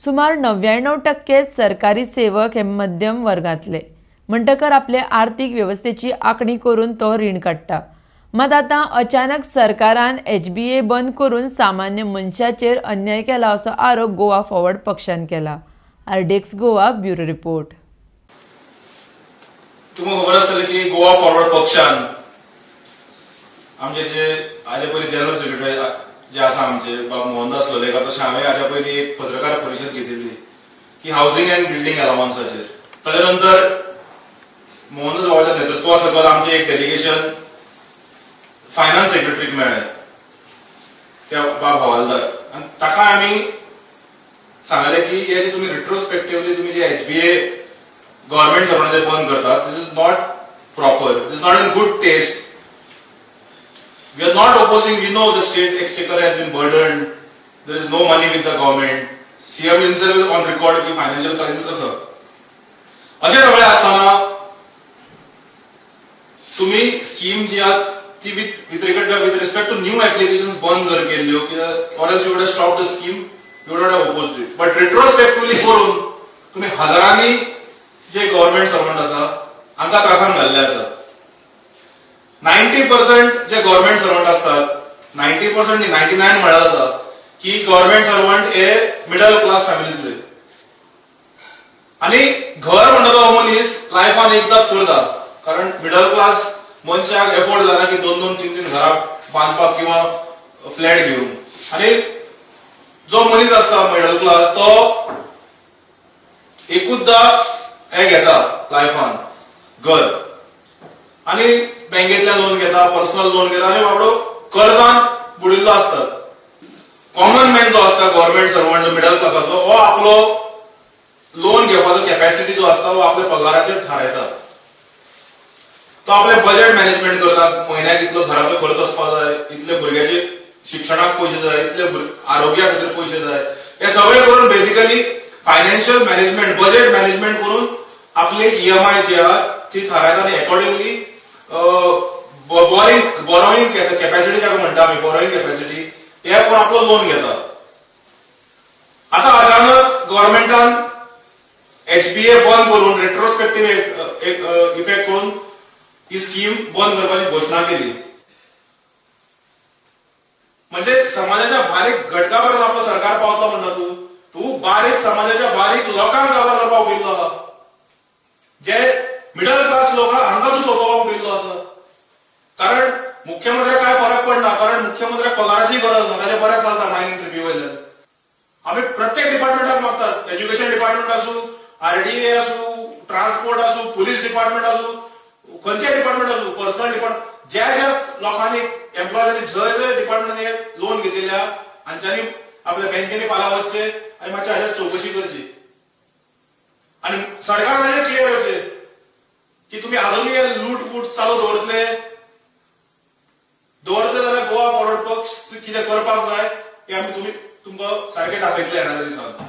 सुमार 99% सरकारी सेवक हे मध्यम वर्गांतले, म्हणटकर आपले आर्थिक वेवस्थेची आंखणी करून तो रीण काडटा. मात आतां अचानक सरकारान एचबीए बंद करून सामान्य मनशाचेर अन्याय केला असो आरोप गोवा फॉरवर्ड पक्षान केला. RDX Goa bureau report. तुमकां खबर आसतलें की गोवा फॉरवर्ड पक्षान आमचे जे हाजे पयलीं जनरल सेक्रेटरी जे आसा आमचे बाब मोहनदास लोलयेकर, तशें हांवें हाज्या पयलीं एक पत्रकार परिशद घेतिल्ली की हावसिंग अँड बिल्डिंग अलावन्साचेर. ताच्या नंतर मोहनदास बाबाच्या नेतृत्वा सकयल आमचें एक डेलिगेशन फायनान्स सेक्रेटरीक मेळ्ळें, त्या बाब हवालदार, आनी ताका आमी सांगलें की हे जे तुमी रिट्रोस्पेक्टिवली तुमी जे एचबीए गव्हर्नमेंट सर्वंटाचे बंद करतात, this is not proper, this is not in good taste. We are not opposing. We know the state exchequer has been burdened. There is no money with the government. CM himself is on record की financial crisis आसा. अशें सगळें आसतना तुम्ही scheme जी आहात ती with respect to new application बंद जर केल्ल्यो कित्याक, or else you would stop the scheme, you would have opposed it. But retrospectively करून तुम्ही हजारांनी जे गव्हर्नमेंट सर्वंट आसा हांकां त्रासान घाल्ले आसा. 90% जे गव्हर्नमेंट सर्वंट असतात, 90%, 99 म्हळ्यार जाता की गव्हर्नमेंट सर्वंट हे मिडल क्लास फॅमिलीतले आणि घर म्हणटा तो मनीस लायफान एकदाच करता, कारण मिडल क्लास मनशाक एफोर्ड जायना की दोन दोन तीन तीन घरां बांदपाक किंवा फ्लॅट घेवंक. आणि जो मनीस आसता मिडल क्लास, तो एकूचदा हे घेता लायफान घर आणि बँकेतल्यान लोन घेता, पर्सनल लोन घेता आणि बाबडो कर्जान बुडिल्लो आसतात. कॉमन मॅन जो आसता, गव्हर्नमेंट सर्वंट जो मिडल क्लासाचो, हो आपलो लोन घेवपाचो कॅपॅसिटी जो आसता हो आपल्या पगाराचेर थारायता. तो आपले बजेट मॅनेजमेंट करता, म्हयन्याक इतलो घराचो खर्च आसपाक जाय, इतले भुरग्याचे शिक्षणाक पयशे जाय, इतले आरोग्या खातीर पयशे जाय. हे सगळे करून basically financial management, budget management करून आपली ईएमआय जी आहा ती थारायता आनी एकॉर्डिंगली बोरोईंग कॅपॅसिटी जाका म्हणटा आमी, बोरोईंग कॅपॅसिटी हे पळोवन आपलो लोन घेता. आता अचानक गव्हर्नमेंटान एचबीए बंद करून, रेट्रोस्पेक्टीव एक इफेक्ट करून ही स्कीम बंद करपाची घोशणा केली. म्हणजे समाजाच्या बारीक घटका पर्यंत आपलो सरकार पावतलो म्हणटा तूं. तूं बारीक समाजाच्या बारीक लोकांक काबार करपाक उठिल्लो आहा. जे मिडल क्लास लोक आहा हांकां तूं सोंपोवपाक उठिल्लो आसा. कारण मुख्यमंत्र्याक काय फरक पडना, कारण मुख्यमंत्र्याक पगाराची गरज ना, ताजें बरें चलता मायनिंग ट्रिपी वयल्यान. आमी प्रत्येक डिपार्टमेंटाक मागतात, एज्युकेशन डिपार्टमेंट आसूं, आरडीए आसूं, ट्रान्सपोर्ट आसूं, पुलीस डिपार्टमेंट आसूं, खंयचे डिपार्टमेंट आसूं, पर्सनल डिपार्टमेंट, ज्या ज्या लोकांनी, एम्प्लॉयजांनी जंय जंय डिपार्टमेंटांनी लोन घेतिल्ल्या हांच्यांनी आपल्या बँकेनी फाल्यां वचचे आनी मातशे हाजेर चवकशी करची आनी सरकार हाजेर क्लियर करचें की तुमी अजूनय हे लूट फूट चालू दवरतले दवरतले जाल्यार गोवा फॉरवर्ड पक्ष कितें करपाक जाय हें आमी तुमी तुमकां सारकें दाखयतले येणाऱ्या दिसांत.